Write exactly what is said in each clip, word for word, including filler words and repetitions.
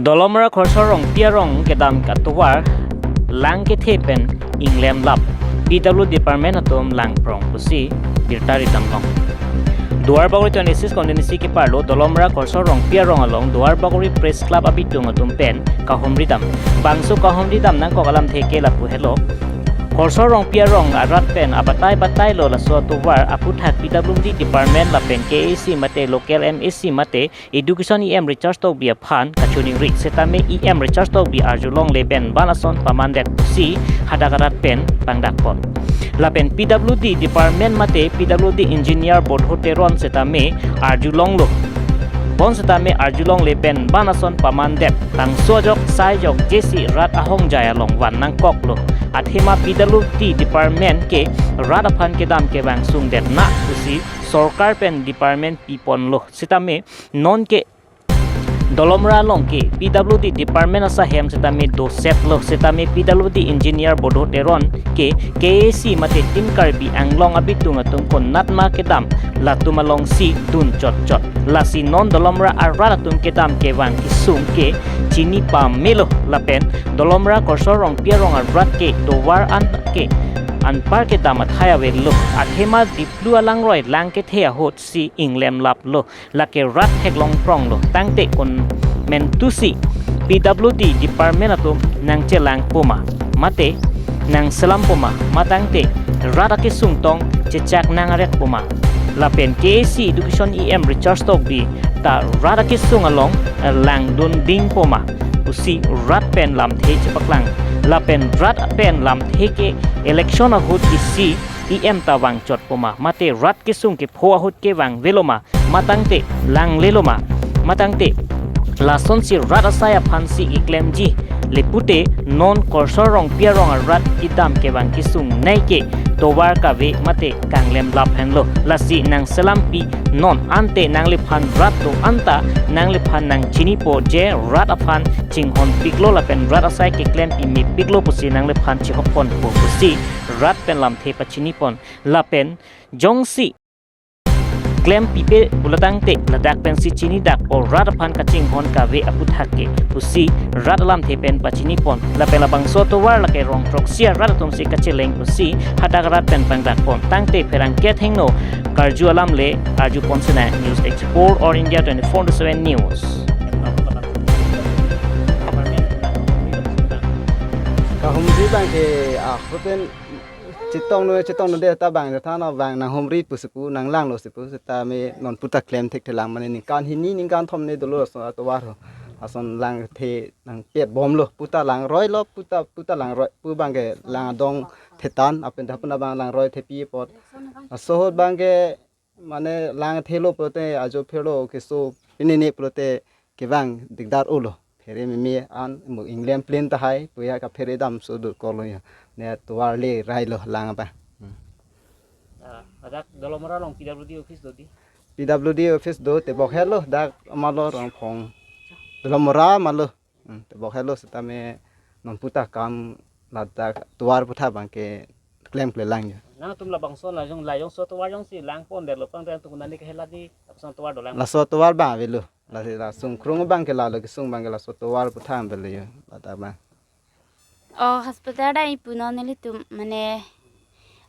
Dolamara Khorsor Rongpi arong kedam katovar lang kethe pen inglemlap, P W D department atum langprong pusi birta ridamlong. Duarbagori twenty-six constituency keparlo Dolamara Khorsor Rongpi arong along Duarbagori Press Club abitung atum pen kahumridam. Bangso kahumridam nangkok alamthe ke lapu helo. Khorsor Rongpi arong arat pen abatai batailo laso atovar aputhak P W D department lapen K A C mate local M A C mate Education E M Richard Tokbi aphan kachiningri setame E M Richard Tokbi arjulongle pen ban ason pamandet pusi hadak arat pen pangdakpon. Lapen P W D department mate P W D engineer Bodho Teron setame arjulonglo. Bonsetame arjulongle pen ban ason pamandet, bangso ajok sai ajok jesi rat ahongjai along van nangkoklo. Athema P W D department ke rat aphan kedam kevang sungdetnang pusi sorkar pen department piponlo. Setame nonke Dolamara along ke P W D department asahem setame dosetlo, setame P W D engineer Bodho Teron ke K A C mate Team Karbi Anglong abitung atum konatma kedam latum alongsi dun chotchot. Lasi non Dolamara arat atum kedam kevang kesung ke chini pamelo lapen Dolamara Khorsor Rongpi arong arat ke tovar an ke anpar kedam athai avelo. Athema Diplu alangroi lang kethe ahut si inglemlaplo. Lake rat theklongpronglo. Tangte konmentusi P W D department atum nangchelangpo ma, mate nangselampo ma, matangte rat akesung tong chechak nangarekpo ma. Lapen K A C Education E M Richard Tokbi ta rat akesung along, eh, langdundingpo ma pusi rat pen lamthe chepaklang. Lapen rat pen lamthe ke election ahut isi E M ta vangchotpo ma, mate rat kesung kepho ahut kevang avelo ma, matangte langlelo ma, matangte lasonsi rat asai aphansi iklemji. Lepute non Khorsor Rongpi arong arat kedam kevang kesungnei ke tovar kave mate kanglemlap henlo. Lasi nangselampi non, ante nangliphan rat do-an ta nangliphan nangchinipo je rat aphan chinghonpiklo lapen rat asai keklempimepiklo pusi nangliphan chihokponpo pusi rat pen lamthe pachinipon. Lapen jongsi klempipe pulo tangte ladak pensi chinidakpo rat aphan kachinghon kave aputhak ke pusi rat alamthe pen pachinipon. Lapen labangso atovar lake rong throksi arat atumsi kacheleng pusi hadak rat pen pangdakpon. Tangte pherangke athengno karju alamle arjupon sena. News Desk Report, All India twenty-four into seven News. Kahumri abang ke, ah, hoten chetongno, chetongno de ta abang, ta no abang nanghumri pusi pu, nanglanglo si pu, setame non puta klem thekthelang mane ningkan hini ningkan thom ne dolo laso atovar ho. Lason langthe nangpet bomlo, puta langroilo, puta, puta langroi pu abang ke lang adong thetan, apenta puna abang langroi thepi apot. Laso ahut abang ke mane langthelo pulote ajo phirlo keso pinini pulote kevang dikdar ulo. Phere mimi an mo inglem plane tahai puya kaphere dam so dur kolo ya. Ne tovar le railo lang apa. Hmm. Ah, ladak Dolamara along P W D office do di? P W D office do, tebok helo dak amalo Rongphong. Dolamara amalo. Hmm, tebok helo setame non puta kam ladak tovar aputhak abang ke klemklelang ya. Nangtum labangso lajong, lajongso tovar jongsi langpondetlo pang dan tungkunan ni kehelat di, lapuson tovar dolang. Laso tovar abang avelo. Lasi la sungkrung abang ke lalo kesung abang ke laso tovar aputhak avelo ya. Ladak abang. Oh, hospital dai punon nelitum mane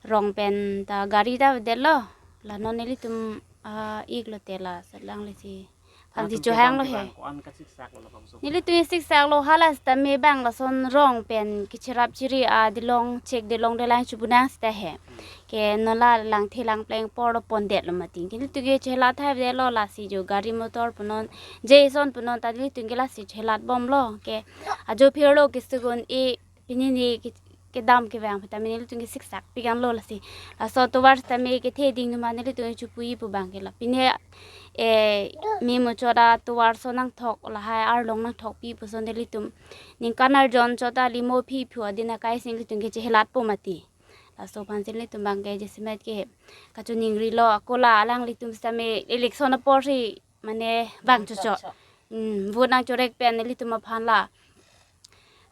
rong pen ta gari ta detlo. La non nelitum, ah, iklo te la selang lesi. Phan si chohanglo he. Ko-an kasiksak lo labangso? Nelitum siksak lo hala setame abang lason rong pen kecherap chiri adilong chek dilong delang chupunang seta he. Hmm. Ke non la langthe langpleng apor lo pondetlo mati. Nelitum ke chelat hai detlo lasi jo gari motor punon, je ison punon ta nelitum ke lasi chelat bomlo. Ke ajo phirlo kesugun e pinini ke, kedam kevang peta mane nelitum ke siksak pigan lo lasi. Laso tovar setame kethe ding ma nelitum chupu-i pu abang ke la. Pine, eh, me muchot atovar so nangthok lahai arlong nangthokpi puson nelitum. Ningkan arjon chot ta limo phi phu adin akai si nelitum ke chehelatpo mati. Laso aphan si nelitum abang ke jasemet ke kachiningrilo, ako la alanglitum setame election apor si mane vangchocho. Hmm, vote nangchorek pen nelitum aphan la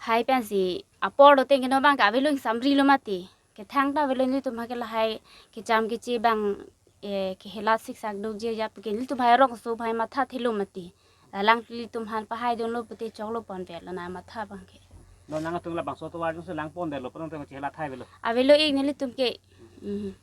hai pensi apor lo tengke no abang ke avelo ingsamrilo mati. Kethang ta avelo nelitum ha ke lahai kecham keche abang, eh, kehelat siksak dukji ajat ke nelitum hai rongso hai mathathelo mati. Dalang ilitum aphan pahai dunlo pute choklo pon vet lo na matha abang ke. Non nangtum labangso tovar jongsi lang pon detlo, pon tong chehla thai avelo. Avelo ik nelitum ke. Mhm.